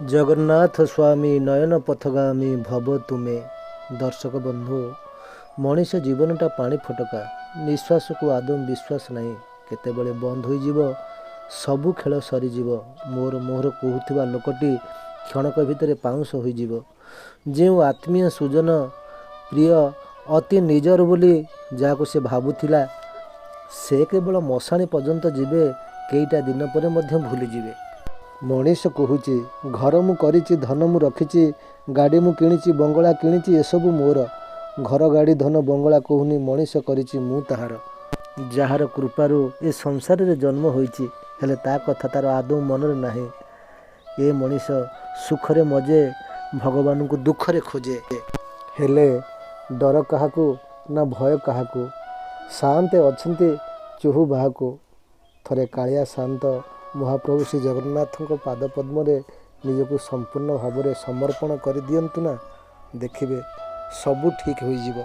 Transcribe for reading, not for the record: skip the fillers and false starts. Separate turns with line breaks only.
ଜଗନ୍ନାଥ ସ୍ୱାମୀ ନୟନ ପଥଗାମୀ ଭବ ତୁମେ। ଦର୍ଶକ ବନ୍ଧୁ, ମଣିଷ ଜୀବନଟା ପାଣି ଫୋଟକା। ନିଶ୍ୱାସକୁ ଆଦୌ ବିଶ୍ୱାସ ନାହିଁ। କେତେବେଳେ ବନ୍ଦ ହୋଇଯିବ, ସବୁ ଖେଳ ସରିଯିବ। ମୋର ମୋର କହୁଥିବା ଲୋକଟି କ୍ଷଣକ ଭିତରେ ପାଉଁଶ ହୋଇଯିବ। ଯେଉଁ ଆତ୍ମୀୟ ସୁଜନ, ପ୍ରିୟ, ଅତି ନିଜର ବୋଲି ଯାହାକୁ ସେ ଭାବୁଥିଲା, ସେ କେବଳ ମଶାଣି ପର୍ଯ୍ୟନ୍ତ ଯିବେ, କେଇଟା ଦିନ ପରେ ମଧ୍ୟ ଭୁଲିଯିବେ। ମଣିଷ କହୁଛି, ଘର ମୁଁ କରିଛି, ଧନ ମୁଁ ରଖିଛି, ଗାଡ଼ି ମୁଁ କିଣିଛି, ବଙ୍ଗଳା କିଣିଛି, ଏସବୁ ମୋର। ଘର, ଗାଡ଼ି, ଧନ, ବଙ୍ଗଳା କହୁନି ମଣିଷ କରିଛି, ମୁଁ ତାହାର। ଯାହାର କୃପାରୁ ଏ ସଂସାରରେ ଜନ୍ମ ହୋଇଛି, ହେଲେ ତା କଥା ତାର ଆଦୌ ମନରେ ନାହିଁ। ଏ ମଣିଷ ସୁଖରେ ମଜେ, ଭଗବାନଙ୍କୁ ଦୁଃଖରେ ଖୋଜେ। ହେଲେ ଡର କାହାକୁ ନା ଭୟ କାହାକୁ? ସାଆନ୍ତେ ଅଛନ୍ତି ଚୁହୁ ବାହାକୁ। ଥରେ କାଳିଆ ସାଆନ୍ତ ମହାପ୍ରଭୁ ଶ୍ରୀ ଜଗନ୍ନାଥଙ୍କ ପାଦପଦ୍ମରେ ନିଜକୁ ସମ୍ପୂର୍ଣ୍ଣ ଭାବରେ ସମର୍ପଣ କରିଦିଅନ୍ତୁ ନା, ଦେଖିବେ ସବୁ ଠିକ୍ ହୋଇଯିବ।